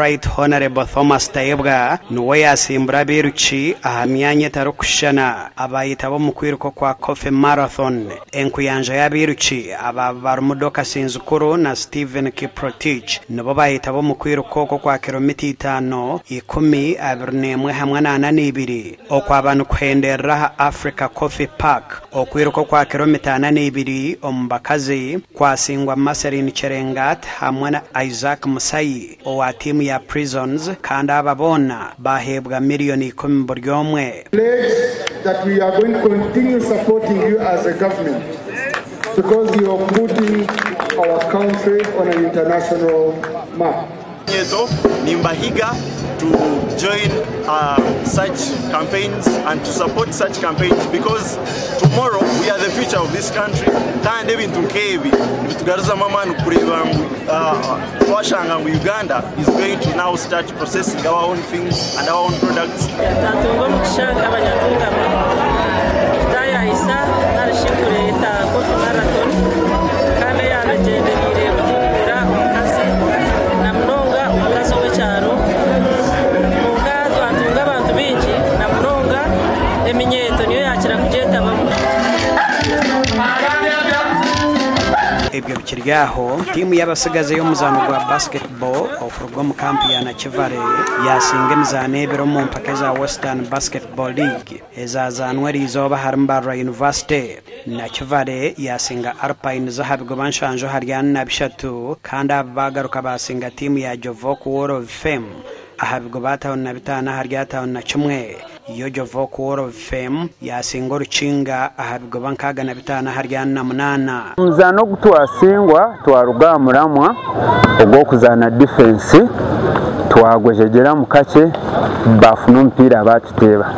Right Honourable Thomas Tayebwa niwe yaasimbura abairuki aha myanya etarikushushana abaayetaba omu kwiruka okwa Coffee Marathon. Enkuyanja y'abairuki aba barimu Dorcas Nzukuru na Stephen Kiprotich nibo baayetaba omu kwiruka oku okwa kiromita itaano, ikumi, 21 hamwe na 42 okwaba nikuhenderera aha Africa Coffee Park. Okwiruka okwa kiromita 42 omu bakazi kwasingwa Marceline Cherengat hamwe na Isaac Musayi owa tiimu ya Prisons kandi aba boona baaheebwa miriyoni 10 buri omwe. Pledge that we are going to continue supporting you as a government because you are putting our country on an international map. Nyeto nimbahiga to join such campaigns and to support such campaigns because tomorrow we are the future of this country kandi ebintu nk'ebi nibitugaruzamu amaani kureeba ngu twashanga ngu Uganda is going to now start processing our own things and our own products. Twatunga omugisha nk'abanyatungama kutaayayisa nari shi kureeta Coffee Marathon kandi eyaaba egyendereire kutunguura omukazi na munonga omukazi ow'ekyaro. Kwonka twatunga abantu baingi na munonga eminyeeto niyo yaakira kugyetabamu. Ebyo bikiri aho, tiimu y'abatsigazi ey'omuzaano gwa basketball okuruga omu kampu ya Nakivale yaasinga emizaano ebiri omu mpaka eza Western Basketball League ezazaanwa eriizooba ahari Mbarara University. Nakivale yaasinga Alpines aha bigoba nshanju ahari ana na bishatu kandi aba baagaruka baasinga tiimu ya Jovok Wall of Fame aha bigoba 55 ahari 51. Yo Jovok Wall of Fame yaasinga Orukinga aha bigoba 65 ahari 48. Omuzaano ogu twasingwa twaruga aha muramwa ogw'okuzaana difensi twagwejegyeramu kakye baafuna omupiira baatuteeba.